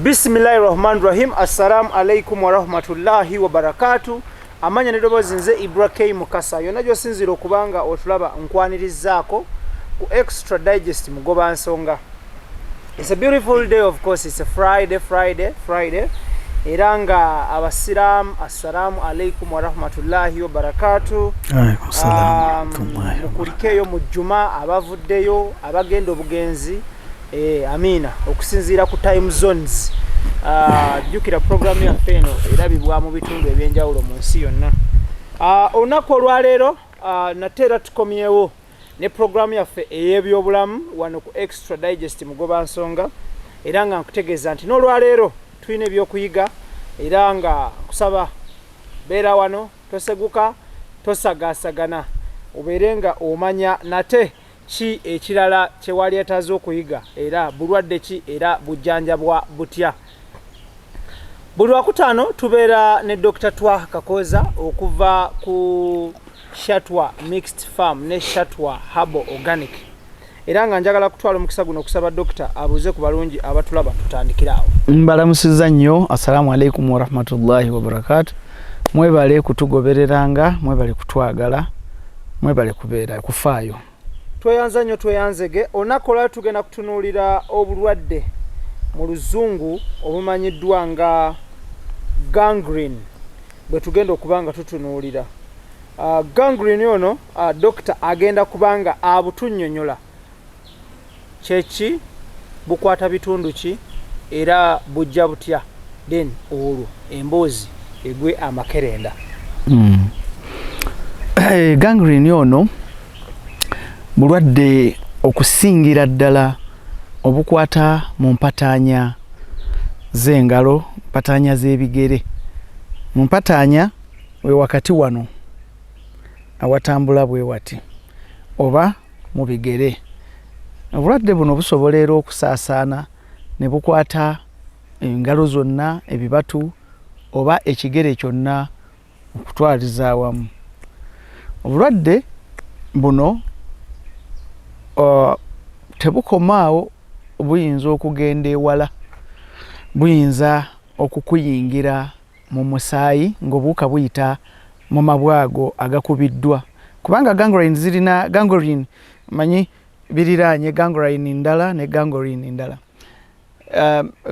Bismillahi rahmani rahim. Assalamu alaikum warahmatullahi wabarakatu. Amanya nedoboozi nze Ibra K Mukasa. Yonna gyosinziira okubanga otulaba, nkwanirizaako ku Extra Digest Mugoba Nsonga. It's a beautiful day, of course it's a Friday, Friday, Friday. Era nga abasiraamu, assalamu alaikum warahmatullahi wabarakatu. Mukulikeeyo mu jjuma, abavuddeyo, abagenda obugenzi, amiina, okusinziira ku time zones. Jjukira programu yaffe eno erabibwa mu bitundu ebyenjawulo mu nsi yonna. Olunaku olwaleero nate era tukomyewo ne programu yaffe ey'ebyobulamu wano ku Extra Digest Mugoba Nsonga. Era nga nkutegeeza nti n'olwaleero tulina ebyokuyiga, era nga nkusaba beera wano, toseguka, tosagaasagana, obeere nga omanya nate ki ekirala kyewali etaaze okuyiga, era bulwadde ki, era bujjanjabwa butya. Buli lwakutaano tubeera ne Dr Twa Kakoza okuva ku Shatwa Mixed Farm ne Shatwa Herbal Organic. Era nga njagala kutwala omukisa guno okusaba dokita abuuze ku balungi abatulaba. Tutandikire awo. Mbalamusiza nnyo. Assalamu alaikum warahmatullahi wabarakatu. Mwebale kutugobereranga, mwebale kutwagala, mwebale kubeera kufaayo. Tweyanza nnyo, tweyanzege. Olunaku olwali tugenda kutunuulira obulwadde mu luzungu obumanyiddwa nga gangrene, bwe tugenda okuba nga tutunuulira. Gangrene ono, dokita agenda kuba nga abutunnyonnyola kyeki, bukwata bitundu ki, era bujja butya, then olwo emboozi egwe amakerenda. Gangrene ono bulwadde okusingira ddala obukwata mu mpataanya z'engalo, mpataanya z'ebigere. Mu mpataanya we wakati wano awatambula bwe wati, oba mu bigere. Obulwadde buno busobola era okusaasaana ne bukwata engalo zonna, ebibatu oba ekigere kyonna okutwaliza awamu. Obulwadde buno tebukomaawo, buyinza okugenda ewala, buyinza okukuyingira mu musaayi ng'obuwuka buyita mu mabwago agakubiddwa, kubanga gangrene zirina gangrene, manyi biriraanye, gangrene ndala ne gangrene ndala.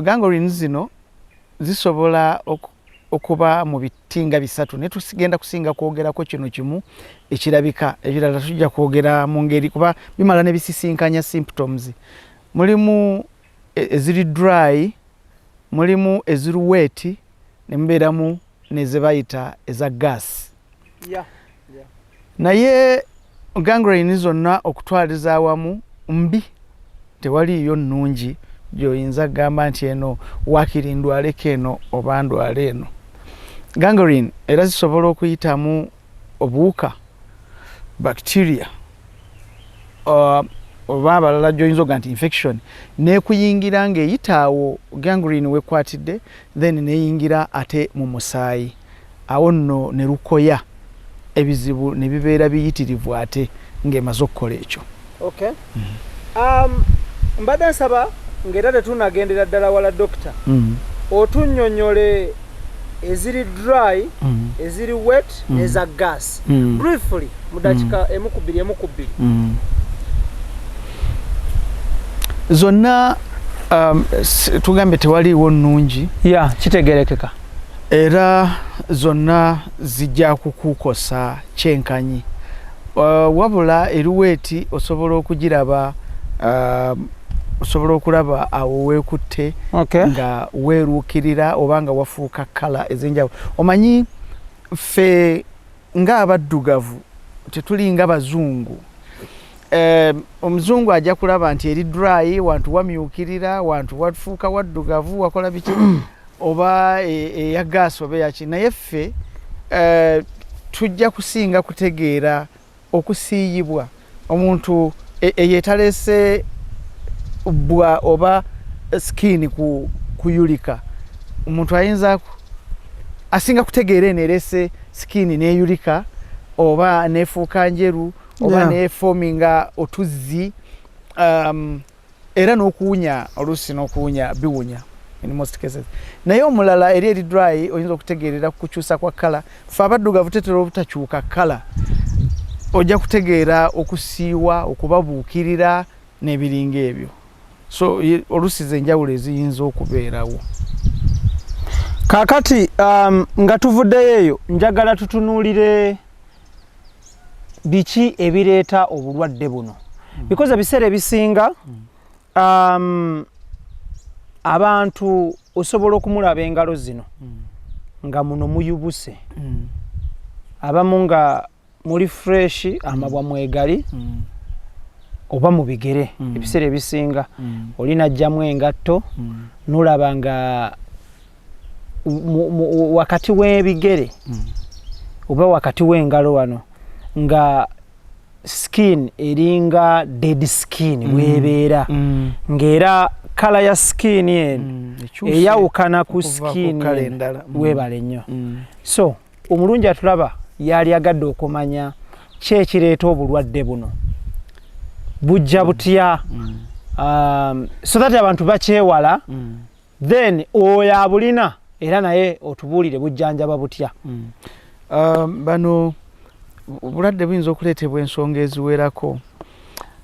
Gangrene zino zisobola okuba mu bitinga bisatu, naye tugenda kusinga kwogerako kino kimu ekirabika. Ebirala tujja kwogera mu ngeri, kuba bimala ne bisisinkanya symptoms. Mulimu eziri dry, mulimu eziri wet, ne mubeeramu nezebayita eza gas. Naye gangrene zonna okutwaliza awamu mbi, tewaliiyo nnungi gyoyinza kugamba nti eno waakiri ndwaleko eno oba ndwala eno. Gangrene era zisobola okuyitamu obuwuka, bacteria, oba abalala gyoyinza oga nti infection nekuyingira ng'eyitaawo gangrene wekwatidde, then neyingira ate mu musaayi. Awo nno ne lukoya, ebizibu ne bibeera biyitirivu ate ng'emaze okukola ekyo. Okay. Mbadde nsaba ng'era tetunagendera ddala wala, dokita, otunnyonnyole eziri dry, eziri wet n'eza gas, briefly mu dakiika emu ku bbiri, emu ku bbiri. Zonna tugambye tewaliiwo nnungi. Ya, kitegerekeka. Era zonna zijja kukukosa kyenkanyi. Wabula eri wet osobola okugiraba, osobola okulaba awo weekutte nga weeruukirira oba nga wafuuka colour ez'enjawulo. Omanyi ffe ng'abaddugavu tetulinga bazungu. Omuzungu ajja kulaba nti eri dry, wantu wamyukirira, wantu wafuuka waddugavu, wakola biki, oba eya gas oba eyaki. Naye ffe tujja kusinga kutegeera okusiiyibwa omuntu eyetalese bwa oba skin ku kuyulika. Omuntu ayinza asinga kutegeera eno erese skin neyulika oba nefuuka njeru oba nefominga otuzzi, era n'okuwunya, oluusi n'okuwunya biwunya. In most cases. Naye omulala eri dry oyinza okutegeerera ku kukyusa kwa colour. Fe abaddugavu tetera obutakyuka colour, ojja kutegeera okusiiwa, okubabuukirira n'ebiringa ebyo. So oluusi enjawulo eziyinza okubeerawo. Kaakati nga tuvuddeyo eyo, njagala tutunuulire biki ebireeta obulwadde buno, because ebiseera ebisinga abantu osobola okumulaba engalo zino nga muno muyubuse, abamu nga muli fresh, amabwa mwegali, oba mu bigere. Ebiseera ebisinga oli najjamu engatto, nolaba nga wakati w'ebigere oba wakati w'engalo wano nga skin eringa dead skin bwebeera, ng'era colour ya skin eno eyawukana ku skin eno. Weebale nnyo. So omulungi atulaba yali agadde okumanya ki ekireeta obulwadde buno, bujja butya, so that abantu bakyewala. Then oyo abulina era naye otubuulire bujjanjaba butya. Bano obulwadde buyinza okuleetebwa ensonga eziwerako.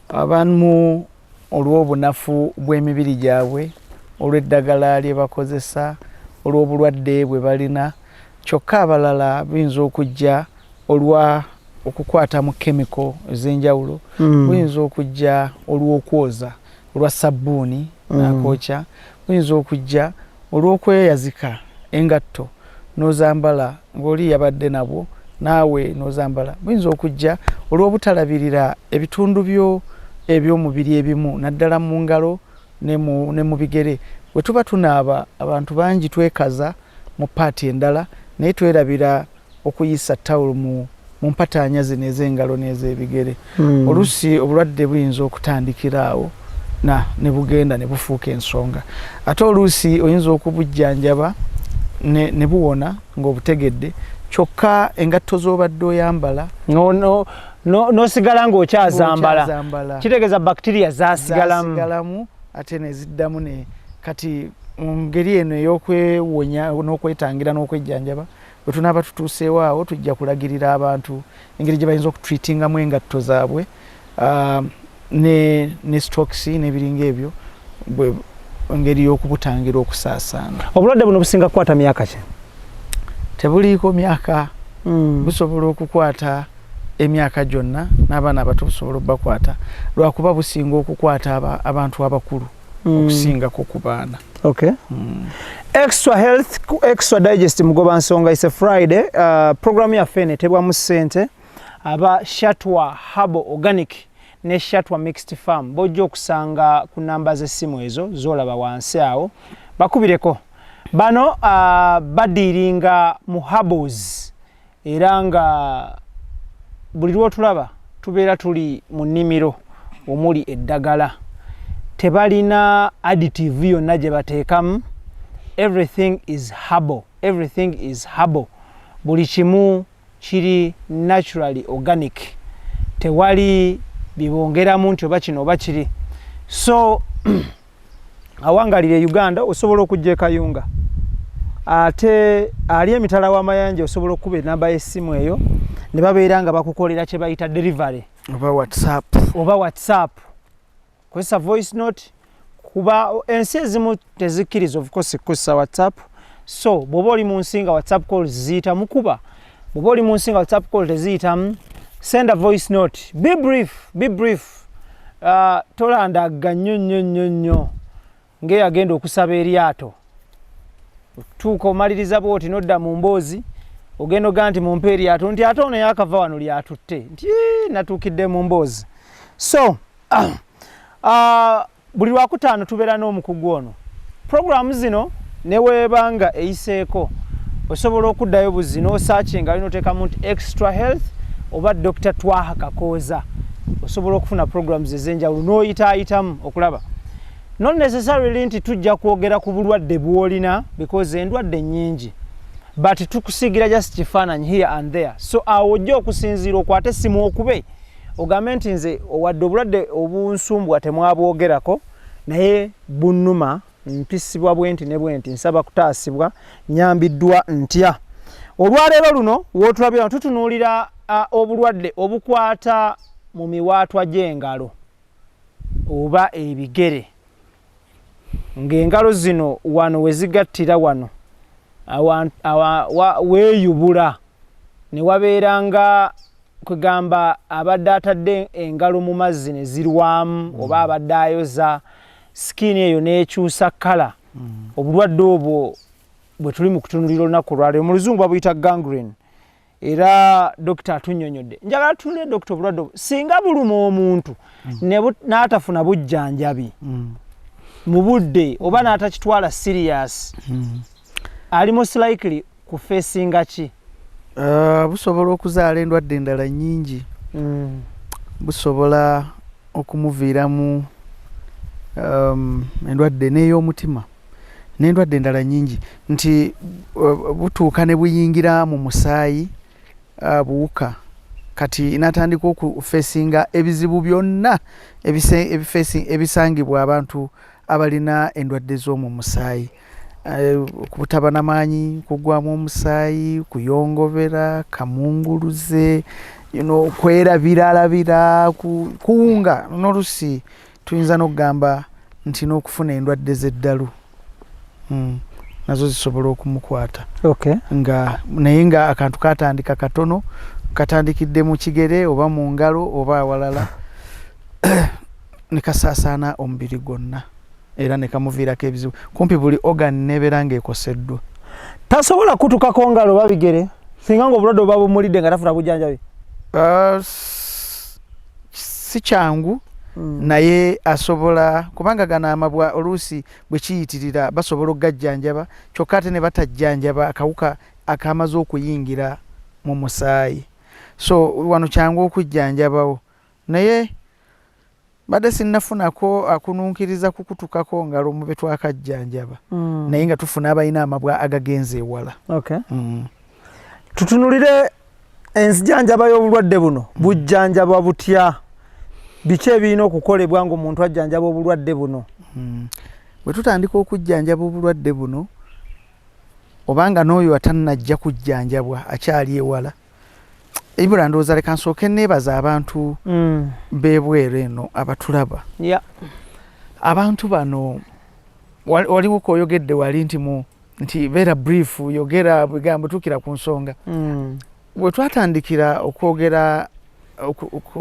Abamu olw'obunafu bw'emibiri gyabwe, olw'eddagala lye bakozesa, olw'obulwadde bwe balina. Kyokka abalala buyinza okujja olwa okukwata mu chemical ez'enjawulo. Buyinza okujja olw'okwoza, olwa sabbuuni nakwokya. Buyinza okujja olw'okweyazika engatto n'ozambala ng'oli yabadde nabwo naawe n'ozambala. Buyinza okujja olw'obutalabirira ebitundu byo eby'omubiri ebimu, naddala mu ngalo ne mu bigere. Bwe tuba tunaaba, abantu bangi twekaza mu part endala, naye twerabira okuyisa tawulo mu mpataanya zino ez'engalo n'ez'ebigere. Oluusi obulwadde buyinza okutandikira awo na ne bugenda ne bufuuka ensonga. Ate oluusi oyinza okubujjanjaba ne buwona ng'obutegedde, kyokka engatto z'obadde oyambala n'osigala ng'okyazambala, ng'okyazambala. Kitegeeza bacteria zasigalamu. Zasigalamu ate neziddamu. Ne kati mu ngeri eno ey'okwewonya n'okwetangira n'okwejjanjaba, bwe tunaaba tutuuseewo awo, tujja kulagirira abantu engeri gye bayinza okutreatingamu engatto zaabwe ne socks n'ebiringa ebyo, bwe engeri y'okubutangira okusaasaana. Obulwadde buno businga kukwata myaka ki? Tebuliiko myaka. Busobola okukwata emyaka gyonna, n'abaana abato busobola okubakwata, lwakuba businga okukwata abantu abakulu okusingako ku baana. Okay. Extra Health ku Extra Digest, mugoba nsonga. Is a Friday program yaffe eno etebwamu ssente aba Shatwa Herbal Organic ne Shatwa Mixed Farm. Bojja okusanga ku namba z'essimu ezo z'olaba wansi awo, bakubireko. Bano badealinga mu herbals, era nga buli lwotulaba tubeera tuli mu nnimiro omuli eddagala. Tebalina additive yonna gye bateekamu. Everything is herbal, everything is herbal. Buli kimu kiri naturally organic, tewali bibongeramu nti oba kino oba kiri. So awangalire Uganda, osobola okujja ekayunga, ate ali emitala w'amayanja, osobola okukuba enamba y'essimu eyo ne babeera nga bakukolera kye bayita delivery. Oba WhatsApp. Oba WhatsApp, kozesa voice note, kuba ensi ezimu tezikkiriza, of course, kukozesa WhatsApp. So bw'oba oli mu nsi nga WhatsApp call ziyitamu, kuba bw'oba oli mu nsi nga WhatsApp call teziyitamu, send a voice note. Be brief, be brief. Tolandagga nnyo nnyo nnyo nnyo ng'eyagenda okusaba eryato. Tuuka omaliriza bwoti nodda mu mboozi, ogenda ogaa nti mumpe eryato, nti ate ono yakava wano lyatutte, nti natuukidde mu mboozi. So buli lwakutaano tubeera n'omukugu ono. Puroguramu zino neweebanga eyiseeko, osobola okuddayo buzi n'osearchinga, alina oteekamu nti Extra Health oba Dr Twaha Kakooza, osobola okufuna programs ez'enjawulo n'oyitaayitamu okulaba. Not necessarily nti tujja kwogera ku bulwadde bw'olina, because endwadde nnyingi, but tukusigira just kifaananyi here and there. So awo ojja okusinziira okwate essimu okube ogambe nti nze owadde obulwadde obunsumbwa temwabwogerako, naye bunnuma. Mpisibwa bwenti ne bwenti, nsaba kutaasibwa, nyambiddwa ntya? Olwaleero luno wootulabira tutunuulira obulwadde obukwata mu miwaatwa gy'engalo oba ebigere, ng'engalo zino wano we zigattira wano weeyubula ne wabeera nga kwegamba abadde atadde engalo mu mazzi ne zirwamu, oba abadde ayoza skin eyo n'ekyusa colour. Obulwadde obwo bwe tuli mu kutunulira olunaku olwaleero, mu Luzungu babuyita gangrene, era dokita atunnyonnyodde. Njagala tutunulire, dokita, obulwadde obwo singa buluma omuntu n'atafuna bujjanjabi mu budde oba n'atakitwala serious, ali most likely kufacinga ki? Busobola okuzaala endwadde endala nnyingi. Busobola okumuviiramu endwadde n'ey'omutima n'endwadde endala nnyingi, nti butuuka ne buyingira mu musaayi, buwuka, kati n'atandika okufacinga ebizibu byonna ebisangibwa abantu abalina endwadde z'omu musaayi: kubutaba na maanyi, kugwamu omusaayi, kuyongobera, kamunguluze, kwerabiralabira, kuwunga, n'olusi tuyinza n'okugamba nti n'okufuna endwadde z'eddalu nazo zisobola okumukwata. Nga naye nga akantu katandika katono, katandikidde mu kigere oba mu ngalo oba awalala, ne kasaasaana omubiri gwonna era ne kamuviirako ebizibu kumpi buli organ nebeera ng'ekoseddwa. Tasobola kutukako ngalo oba bigere singa nga obulwadde oba bumulidde nga tafuna bujjanjabi? Si kyangu, naye asobola, kubanga gano amabwa oluusi bwe kiyitirira basobola okugajjanjaba, kyokka ate ne batajjanjaba akawuka akamaze okuyingira mu musaayi. So wano kyangu okujjanjabawo, naye badde sinnafunako akununkiriza kukutukako ngalo mu be twakajjanjaba, naye nga tufuna abalina amabwa agagenze ewala. Tutunulire enzijanjaba y'obulwadde buno. Bujjanjabwa butya? Biki ebirina okukolebwa ng'omuntu ajjanjaba obulwadde buno? Bwe tutandika okujjanjaba obulwadde buno, obanga n'oyo atannajja kujjanjabwa akyali ewala, ibula ndowooza leka nsooke neebaza abantu b'ebweru eno abatulaba. Abantu bano waliwo koyogedde wali nti mu nti beera brief, yogera bigambo, tuukira ku nsonga. Bwe twatandikira okwogera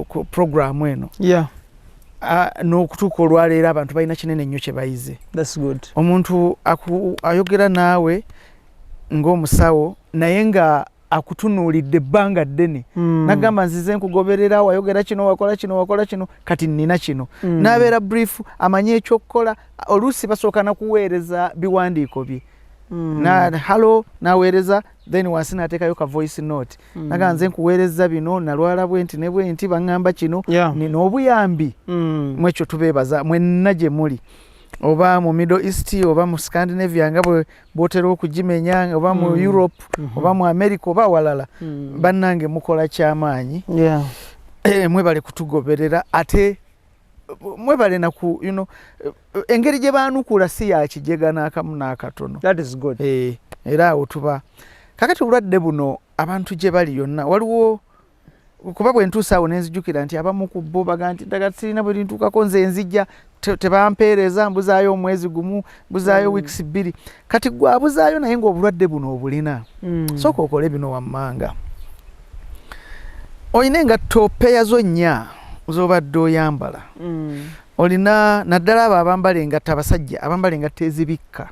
ku programu eno n'okutuuka olwaleero, abantu balina kinene nnyo kye bayize. That's good. Omuntu ayogera naawe ng'omusawo, naye nga akutunuulidde ebbanga ddene, nagamba, "Nzize nkugoberera, wayogera kino, wakola kino, wakola kino, kati nina kino." N'abeera brief, amanye ekyokukola. Oluusi basooka nakuweereza biwandiiko bye, na hello naweereza, then wansi nateekayo ka voice note, naga, "Nze nkuweereza bino, nalwala bwe nti ne bwe nti, baŋŋamba kino." Nina obuyambi. Mwekyo tubeebaza mwenna gye muli, oba mu Middle East oba mu Scandinavia nga bwe bwotera okugimenya, oba mu Europe, oba mu America oba walala. Bannange, mukola kyamaanyi. Mwebale kutugoberera, ate mwebale naku engeri gye baanukula si yakijega n'akamu n'akatono. That is good. Era awo tuba kakati obulwadde buno abantu gye bali yonna waliwo, kuba bwe ntuusa awo nenzijukira nti abamu ku bo baga nti ddagala sirina, bwe lintuukako nze nzijja, tebampeereza, mbuzaayo omwezi gumu, mbuzaayo weeks 2. Kati gwe abuzaayo naye ng'obulwadde buno obulina, sooka okole bino wammanga. Olina engatto peya zo nnya z'obadde oyambala, olina naddala abo abambala engatto, abasajja abambala engatto ezibikka,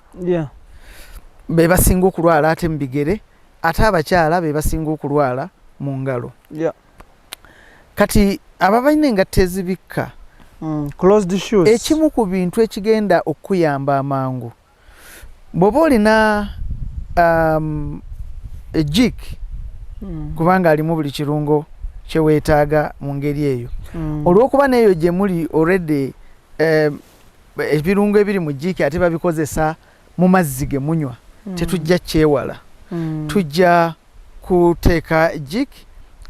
be basinga okulwala ate mu bigere, ate abakyala be basinga okulwala mu ngalo. Kati abo balina engatto ezibikka, Closed shoes. Ekimu ku bintu ekigenda okukuyamba amangu, bw'oba olina ejik, kubanga alimu buli kirungo kyeweetaaga mu ngeri eyo, olw'okuba n'eyo gye muli already ebirungo ebiri mu Jik ate babikozesa mu mazzi ge munywa, tetujja kyewala. Tujja kuteeka Jik,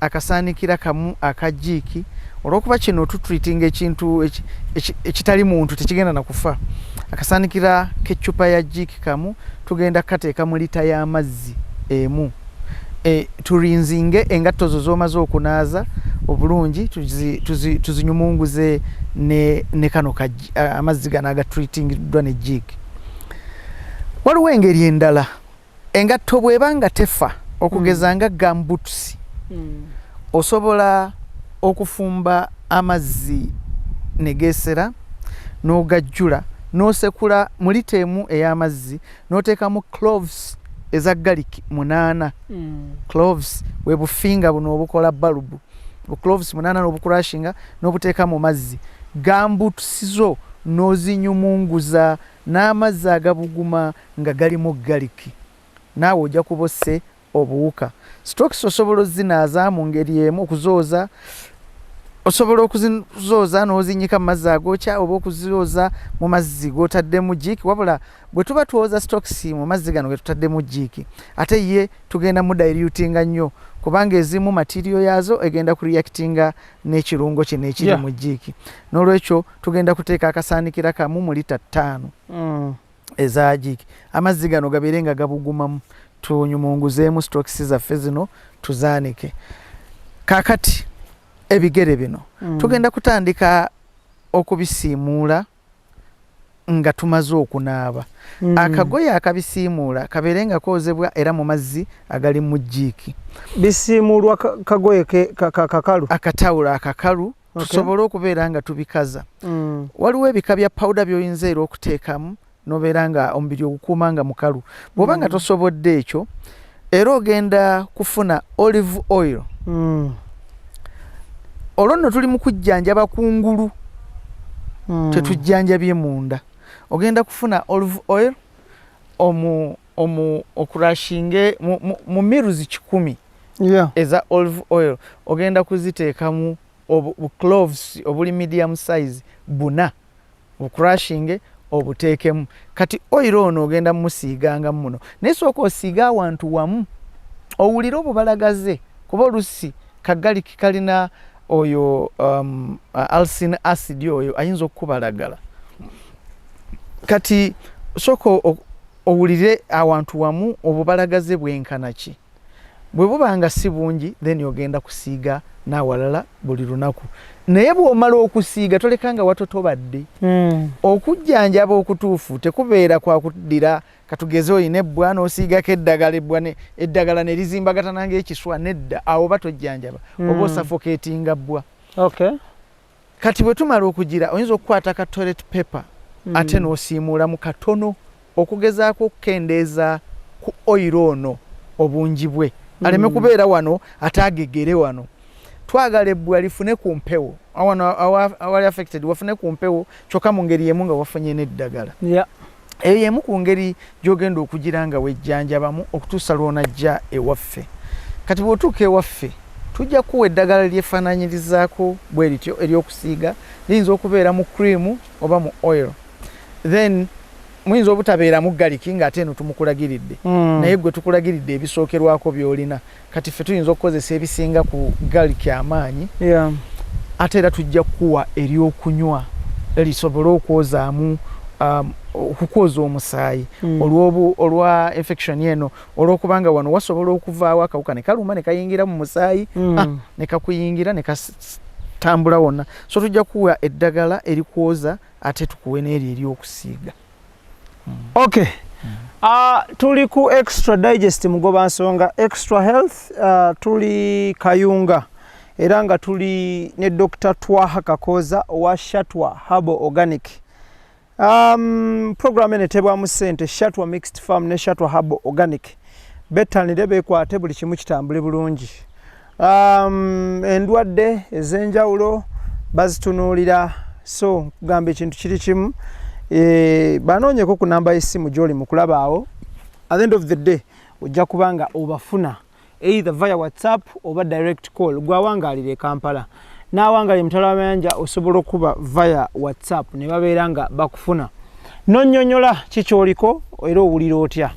akasaanikira kamu aka Jik, Olwokuba kino tutreatinga ekintu ekitali muntu, tekigenda nakufa. Akasaanikira k'eccupa ya Jik kamu tugenda kukateeka mu lita y'amazzi emu. Turinzinge engatto zo z'omaze okunaaza obulungi, tuzinyumunguze ne kano amazzi gano agatreatingiddwa ne Jik. Waliwo engeri endala, engatto bw'eba nga tefa, okugeza nga gumboots, osobola okufumba amazzi ne geesera n'ogajjula, n'osekula mu lita emu ey'amazzi, n'oteekamu cloves eza garlic 8. Cloves bwe bufinga buno obukola balubu. Cloves 8 n'obucrushinga n'obuteeka mu mazzi, gumboots zo n'ozinyumunguza n'amazzi agabuguma nga galimu garlic, naawe ojja kuba osse obuwuka. Stocks osobola ozinaaza mu ngeri emu, okuzooza, osobola okuzooza n'ozinyika mu mazzi agookya oba okuzooza mu mazzi g'otaddemu Jik. Wabula bwe tuba twoza stocks mu mazzi gano ge tutaddemu Jik, ate ye tugenda mu dilutinga nnyo, kubanga ezimu material yaazo egenda kureactinga n'ekirungo kino ekiri mu Jik. N'olwekyo tugenda kuteeka akasaanikira kamu mu lita 5 eza Jik, amazzi gano gabeere nga gabugumamu, tunyumunguzeemu stocks zaffe zino, tuzaanike. Kaakati ebigere bino tugenda kutandika okubisiimuula nga tumaze okunaaba. Akagoye akabisiimuula kabeere nga koozebwa era mu mazzi agali mu Jik. Bisiimuulwa kagoye kakalu? Akatawulo akakalu, tusobole okubeera nga tubikaza. Waliwo ebika bya powder by'oyinza era okuteekamu nobeera nga omubiri ogukuuma nga mukalu. Bw'oba nga tosobodde ekyo, era ogenda kufuna olive oil. Olwo nno tuli mu kujjanjaba kungulu, tetujjanjabye munda. Ogenda kufuna olive oil omu ocrushinge mu mils 100 eza olive oil, ogenda kuziteekamu bu cloves obuli medium size buna, bucrushinge obuteekemu. Kati oil ono ogenda mumusiiganga muno, naye sooka osiige awantu wamu owulire obubalagaze, kuba olusi ka garlic kalina oyo allicin acid, oyo ayinza okukubalagala. Kati sooka owulire awantu wamu obubalagaze bwenkana ki. Bwe buba nga si bungi, then ogenda kusiiga n'awalala buli lunaku. Naye bw'omala okusiiga, toleka nga watotobadde. Okujjanjaba okutuufu tekubeera kwa kuddira, katugeze olina ebbwa n'osiigako eddagala, ebbwa eddagala ne lizimbagatana ng'ekiswa. Nedda, awo oba tojjanjaba, oba osuffocatinga bbwa. Kati bwe tumala okugira, oyinza okukwata ka toilet paper ate n'osiimuulamu katono okugezaako okukendeeza ku oil ono obungi bwe, aleme kubeera wano ate agegere wano. Twagala ebbwa lifune ku mpewo awano awali affected, wafune ku mpewo, kyokka mu ngeri emu nga wafunye n'eddagala. Eyo yemu ku ngeri gy'ogenda okugira nga wejjanjabamu okutuusa lw'onajja ewaffe. Kati bw'otuuka ewaffe, tujja kuwa eddagala lyefaananyirizaako bwe lityo ery'okusiiga. Liyinza okubeera mu cream oba mu oil, then muyinza obutabeeramu garlic ng'ate eno tumukulagiridde. Naye gwe tukulagiridde ebisookerwako by'olina. Kati ffe tuyinza okukozesa ebisinga ku garlic amaanyi. Ate era tujja kukuwa eryokunywa lisobole okwozaamu, okukwoza omusaayi olwa infection eno, olwokubanga wano wasobola okuvaawo akawuka ne kaluma ne kayingira mu musaayi, ne kakuyingira ne katambula wonna. So tujja kuwa eddagala erikwoza, ate tukuwe n'eryo eryokusiiga. Okay. Tuli ku Extra Digest, mugoba nsonga Extra Health. Tuli Kayunga era nga tuli ne Dr. Twaha Kakoza owa Shatwa Herbal Organic. Program eno etebwamu ssente Shatwa Mixed Farm ne Shatwa Herbal Organic. Bettanire, beekwate, buli kimu kitambule bulungi. Endwadde ez'enjawulo bazitunuulira, so nkugamba ekintu kiri kimu, banoonyeko ku namba y'essimu gy'oli mu kulaba awo. At the end of the day ojja kuba nga obafuna either via WhatsApp oba direct call. Gwawangaalira e Kampala n'awangalira emitala w'amayanja, osobola okuba via WhatsApp ne babeera nga bakufuna nonnyonnyola kikyoliko era owulira otya.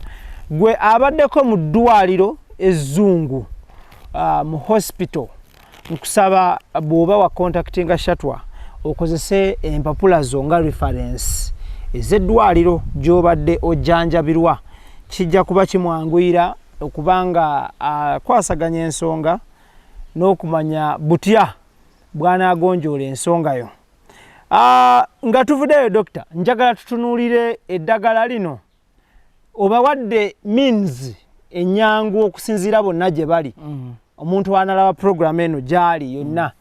Gwe abaddeko mu ddwaliro ezzungu, mu hospital. Nkusaba bw'oba wa contactinga Shatwa, okozese empapula zo nga reference ez'eddwaliro gy'obadde ojjanjabirwa. Kijja kuba kimwanguyira okubanga akwasaganya ensonga n'okumanya butya bw'anaagonjoola ensonga yo. Nga tuvuddeyo, dokita, njagala tutunuulire eddagala lino. Obawadde means enyangu okusinziira bonna gye bali. Omuntu analaba program eno gyali yonna.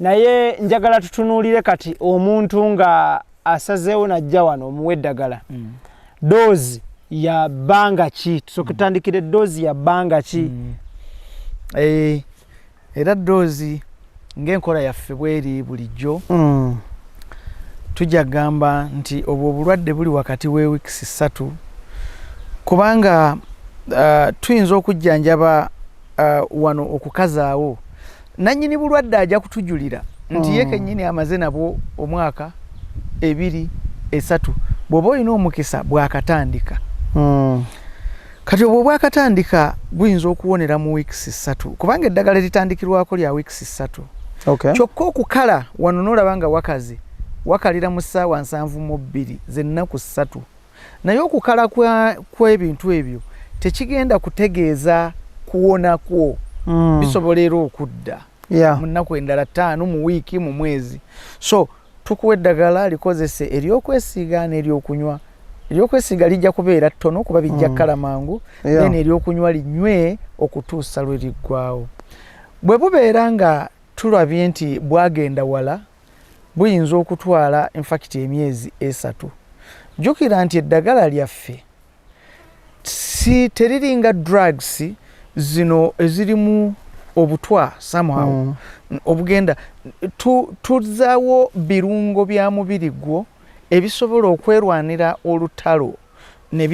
Naye njagala tutunuulire kati omuntu nga asazeewo najja wano omuwa eddagala. Dose ya bbanga ki? Tusooke tutandikire dose ya bbanga ki? Era dose ng'enkola yaffe bweri bulijjo, tujja kugamba nti obwo obulwadde buli wakati w'e weeks 3, kubanga tuyinza okujjanjaba wano okukazaawo. Nannyini bulwadde ajja kutujulira nti ye kennyini amaze nabwo omwaka, 2, 3. Bw'oba olina omukisa bwakatandika. Kati obwo bwakatandika buyinza okuwonera mu weeks 3, kubanga eddagala eritandikirwako lya weeks 3. Kyokka okukala wano n'olaba nga wakazi wakalira mu ssaawa 72, z'ennaku 3. Naye okukala kw'ebintu ebyo tekigenda kutegeeza kuwona kwo. Bisobola era okudda mu nnaku endala 5, mu wiiki, mu mwezi. So tukuwa eddagala likozese eryokwesiiga n'eryokunywa. Eryokwesiiga lijja kubeera ttono kuba bijja kkala mangu. Then eryokunywa linywe okutuusa lwe liggwawo. Bwe bubeera nga tulabye nti bwagenda wala, buyinza okutwala in fact emyezi 3. Jjukira nti eddagala lyaffe si teriringa drugs zino ezirimu obutwa somehow obugenda tuzaawo birungo bya mubiri gwo ebisobola okwerwanira olutalo ne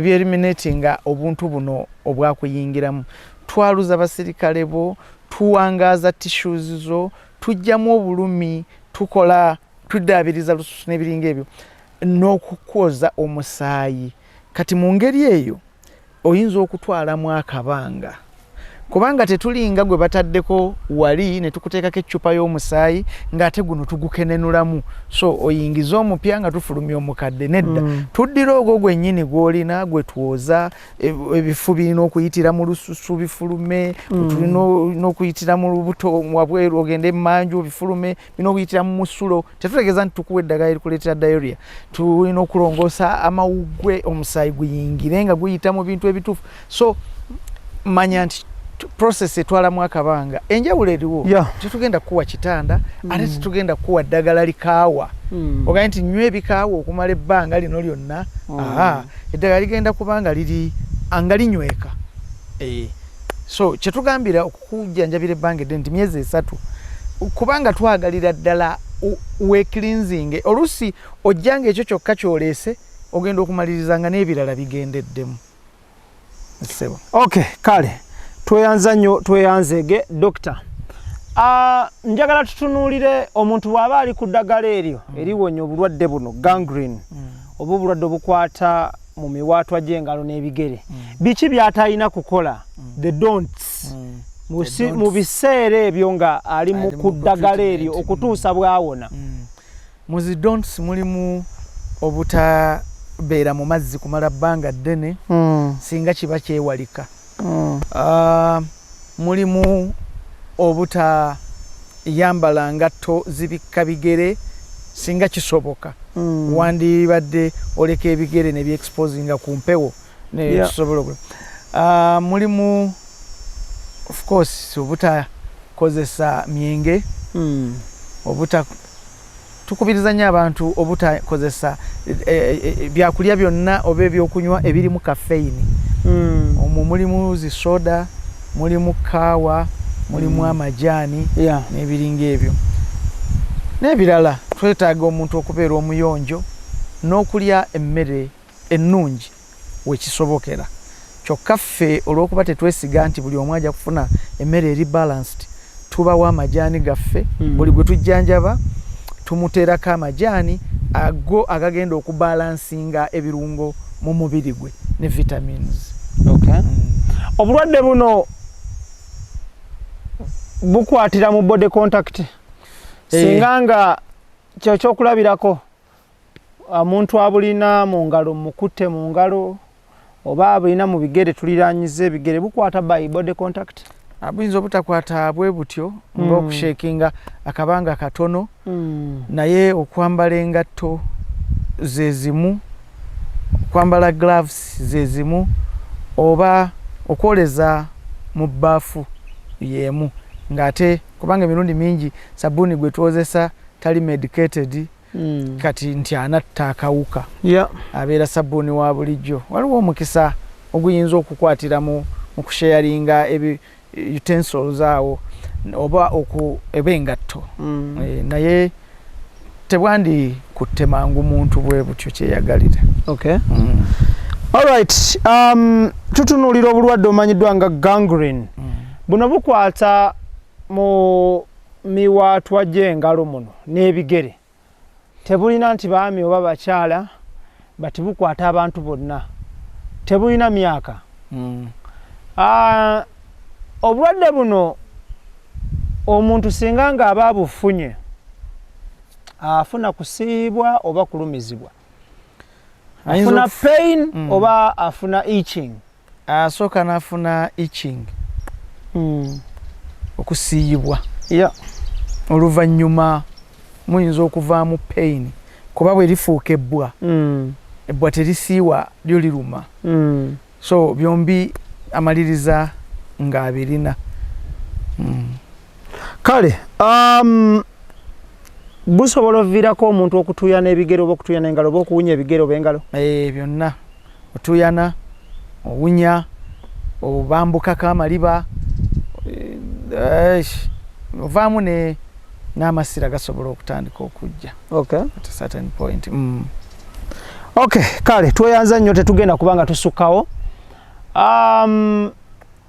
byeliminatinga obuntu buno obwakuyingiramu. Twaluza basirikale bo, tuwangaaza tissues zo, tujjamu obulumi, tukola tuddaabiriza lususu n'ebiringa ebyo n'okukwoza omusaayi. Kati mu ngeri eyo oyinza okutwalamu akabanga, kubanga tetulinga gwe bataddeko wali ne tukuteekako eccupa y'omusaayi ng'ate guno tugukenenulamu, so oyingize omupya nga tufulumya omukadde. Nedda. Tuddira ogwo gwennyini gw'olina gwe twoza. Ebifu birina okuyitira mu lususu bifulume. Tulina n'okuyitira mu lubuto wabweru ogende emanju bifulume, birina okuyitira mu musulo. Tetutegeeza nti tukuwa eddagala erikuleetera diarrhea. Tulina okulongoosa amawuggwe, omusaayi guyingire nga guyita mu bintu ebituufu. So manya nti process etwalamu akabanga. Enjawulo eriwo, tetugenda kukuwa kitanda ate tetugenda kukuwa ddagala likaawa. Ogambe nti nywa ebikaawa okumala ebbanga lino lyonna. Aa, eddagala ligenda kuba nga liri nga linyweka. So kyetugambira okukujjanjabira ebbanga eddene nti myezi 3, kubanga twagalira ddala wecleansing. Oluusi ojja nga ekyo kyokka kyoleese, ogenda okumaliriza nga n'ebirala bigendeddemu, ssebo. Okay, kale tweyanza nnyo, tweyanzeege dokita. Njagala tutunuulire omuntu bw'aba ali ku ddagala eryo eriwonya obulwadde buno gangrene oba obulwadde obukwata mu miwaatwa gy'engalo n'ebigere, biki by'atalina kukola, the don'ts, mu The mu don'ts. biseera ebyo nga ali mu Ali mu ku ddagala eryo treatment. okutuusa bw'awona? Mu zi don'ts mulimu obutabeera mu mazzi kumala bbanga ddene singa kiba kyewalika. Mulimu obutayambala ngatto zibikka bigere singa kisoboka. Wandibadde oleka ebigere ne byexposinga ku mpewo ne tusobola mulimu of course obutakozesa myenge. Obuta tukubiriza nnyo abantu obutakozesa byakulya byonna oba ebyokunywa ebirimu caffeine. Omwo mulimu zi soda, mulimu kaawa, mulimu amajaani n'ebiringa ebyo n'ebirala. Twetaaga omuntu okubeera omuyonjo n'okulya emmere ennungi wekisobokera. Kyokka ffe olw'okuba tetwesiga nti buli omu ajja kufuna emmere eri balanced, tubawa amajaani gaffe. Buli gwe tujjanjaba tumuteerako amajaani ago agagenda okubalansinga ebirungo mu mubiri gwe ne vitamins. Okay. Obulwadde buno Bukwatira mu body contact? Singa nga kyekyokulabirako, omuntu abulina mu ngalo, mukutte mu ngalo, oba abulina mu bigere, tuliranyiza ebigere, bukwata by body contact? Buyinza obutakwata bwe butyo ng'okushakinga akabanga katono, naye okwambala engatto ze zimu, okwambala gloves ze zimu, oba okwoleza mu bbaafu y'emu, ng'ate kubanga emirundi mingi sabbuuni gwe twozesa tali medicated, kati nti anatta akawuka, abeera sabbuuni wa bulijjo. Waliwo omukisa oguyinza okukwatira mu kusharinga ebi utensils awo oba eba engatto. Naye tebwandi kutte mangu muntu bwe butyo kyeyagalira. Okay. Alright, tutunuulira obulwadde omanyiddwa nga gangrene. Buno bukwata mu miwaatwa gy'engalo muno n'ebigere. Tebulina nti baami oba bakyala, bati bukwata abantu bonna, tebulina myaka. Obulwadde buno omuntu singa ng'aba abufunye, afuna kusiibwa oba kulumizibwa? Ayinza Afuna pain oba afuna itching? Asooka n'afuna itching, okusiiyibwa. Oluvannyuma muyinza okuvaamu pain, kuba bwe lifuuka ebbwa, ebbwa terisiiwa, lyo liruma. So byombi amaliriza ng'abirina. Kale busobola oviirako omuntu okutuuyana ebigere oba okutuuyana engalo oba okuwunya ebigere oba engalo? Byonna, otuuyana, owunya, obambukako amaliba, ovaamu ne n'amasira gasobola okutandika okujja at a certain point. Okay, kale tweyanza nnyo, tetugenda kubanga tusukkawo.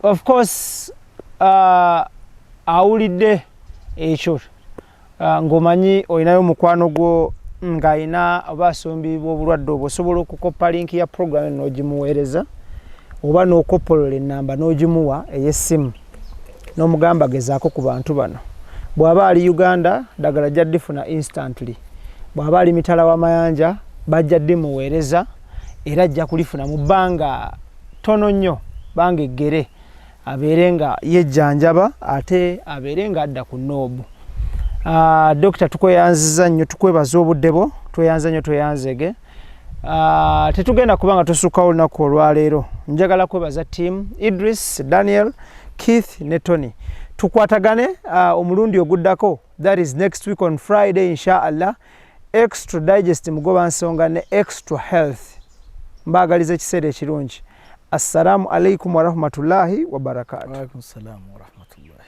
Of course, awulidde ekyo, ng'omanyi olinayo mukwano gwo ng'alina oba asumbibwa obulwadde obwo, osobola okukopa link ya program eno n'ogimuweereza, oba n'okopolola ennamba n'ogimuwa ey'essimu n'omugamba gezaako ku bantu bano. Bw'aba ali Uganda, ddagala ajja ddifuna instantly. Bw'aba ali mitala w'amayanja, bajja ddimuweereza era ajja kulifuna mu bbanga ttono nnyo, bbanga eggere, abeere nga yejjanjaba ate abeere nga adda ku noobu. Dokita, tukweyanziza nnyo, tukwebaza obudde bwo, tweyanza nnyo, tweyanzege. Tetugenda kuba nga tusukkawo olunaku olwaleero. Njagala kwebaza team Idris, Daniel, Keith ne Tony. Tukwatagane omulundi oguddako, that is next week on Friday, insha Allah. Extra Digest, Mugoba Nsonga ne Extra Health. Mbaagaliza ekiseera ekirungi. Assalamu alaikum warahmatullahi wabarakatu. Waalaikum salaam warahmatullahi.